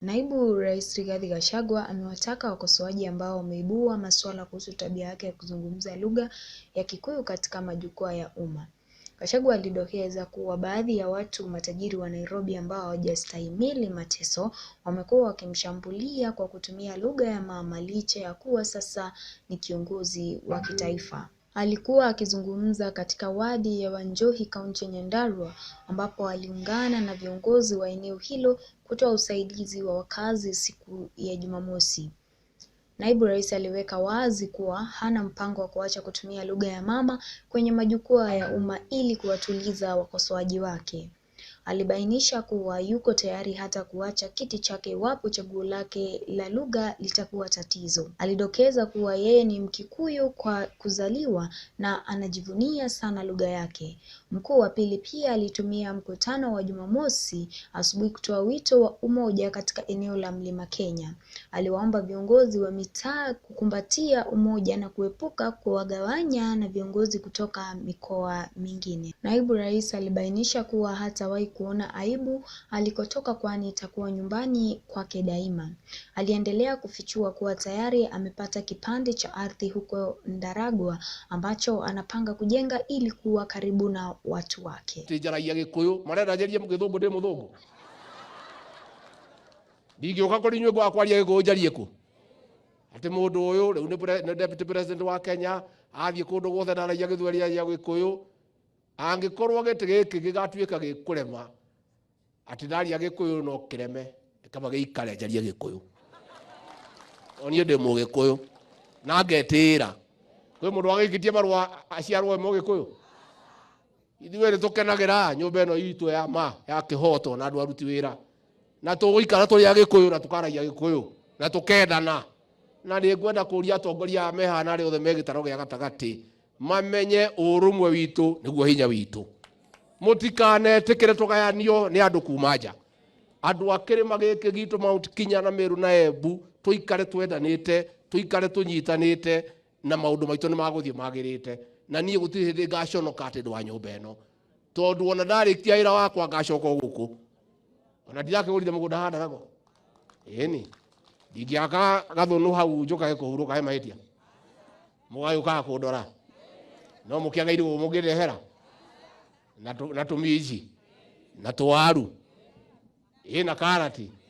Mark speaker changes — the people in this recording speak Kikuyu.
Speaker 1: Naibu Rais Rigathi Gachagua amewataka wakosoaji ambao wameibua masuala kuhusu tabia yake ya kuzungumza lugha ya Kikuyu katika majukwaa ya umma. Gachagua alidokeza kuwa baadhi ya watu matajiri wa Nairobi ambao hawajastahimili mateso wamekuwa wakimshambulia kwa kutumia lugha ya mama licha ya kuwa sasa ni kiongozi wa kitaifa. Alikuwa akizungumza katika wadi ya Wanjohi, kaunti ya Nyandarua, ambapo aliungana na viongozi wa eneo hilo kutoa usaidizi wa wakazi siku ya Jumamosi. Naibu Rais aliweka wazi kuwa hana mpango wa kuacha kutumia lugha ya mama kwenye majukwaa ya umma ili kuwatuliza wakosoaji wake. Alibainisha kuwa yuko tayari hata kuacha kiti chake iwapo chaguo lake la lugha litakuwa tatizo. Alidokeza kuwa yeye ni Mkikuyu kwa kuzaliwa na anajivunia sana lugha yake. Mkuu wa pili pia alitumia mkutano wa Jumamosi asubuhi kutoa wito wa umoja katika eneo la Mlima Kenya. Aliwaomba viongozi wa mitaa kukumbatia umoja na kuepuka kuwagawanya na viongozi kutoka mikoa mingine. Naibu Rais alibainisha kuwa hatawahi kuona aibu alikotoka kwani itakuwa nyumbani kwake daima. Aliendelea kufichua kuwa tayari amepata kipande cha ardhi huko Ndaragwa ambacho anapanga kujenga ili kuwa karibu na watu wake.
Speaker 2: Njaragia Gikuyu, marenda njarie Githungu? Ndi muthungu? Ndingĩũka kũrĩ inyuĩ ngwaga kwaria Gĩkũyũ, njarie kũ? Atĩ mũndũ ũyũ rĩu nĩ deputy president wa Kenya, athiĩ kũndũ guothe ndaragia Gĩthweri, aragia Gĩkũyũ. Angĩkorwo gĩtĩ gĩkĩ gĩgatuĩka gĩkũrema atĩ ndaria Gĩkũyũ, no kĩreme, kaba gĩikare njarie Gĩkũyũ. O niĩ ndĩ Mũgĩkũyũ na ngetĩĩra. Kwĩ mũndũ wagĩikĩtie marũa aciarwo e Mũgĩkũyũ? Ithuĩ nĩ tũkenagĩra nyũmba ĩno itũ ya ma ya kĩhoto na andũ aruti wĩra, na tũgũikara tũrĩ Agĩkũyũ na tũkaragia Gĩkũyũ na tũkendana. Na nĩ ngwenda kũria atongoria aya mehana arĩa othe me gĩtaro gĩa gatagatĩ mamenye ũrũmwe witũ nĩguo hinya witũ. Mũtikanetĩkĩre tũgayanio nĩ andũ kuma nja. Andũ a kĩrĩma gĩkĩ gitũ, Mount Kenya na Meru na Embu, tũikare twendanĩte, tũikare tũnyitanĩte, na maũndũ maitũ nĩ magũthiĩ magĩrĩte. Na niĩ gũtirĩ hĩndĩ ngaconoka atĩ ndĩ wa nyũmba ĩno, tondũ ona ndarĩkia wĩra wakwa ngacoka o gũkũ. Ona ndirakĩgũrire mũgũnda handaragwo ĩni, ndingĩaka gathũnũ hau njũkage kũhurũka. He mahĩtia mũgagĩũkaga kũndora, no mũkĩagĩirwo mũngĩndehera na tũminji na tũwaru ĩ na karati.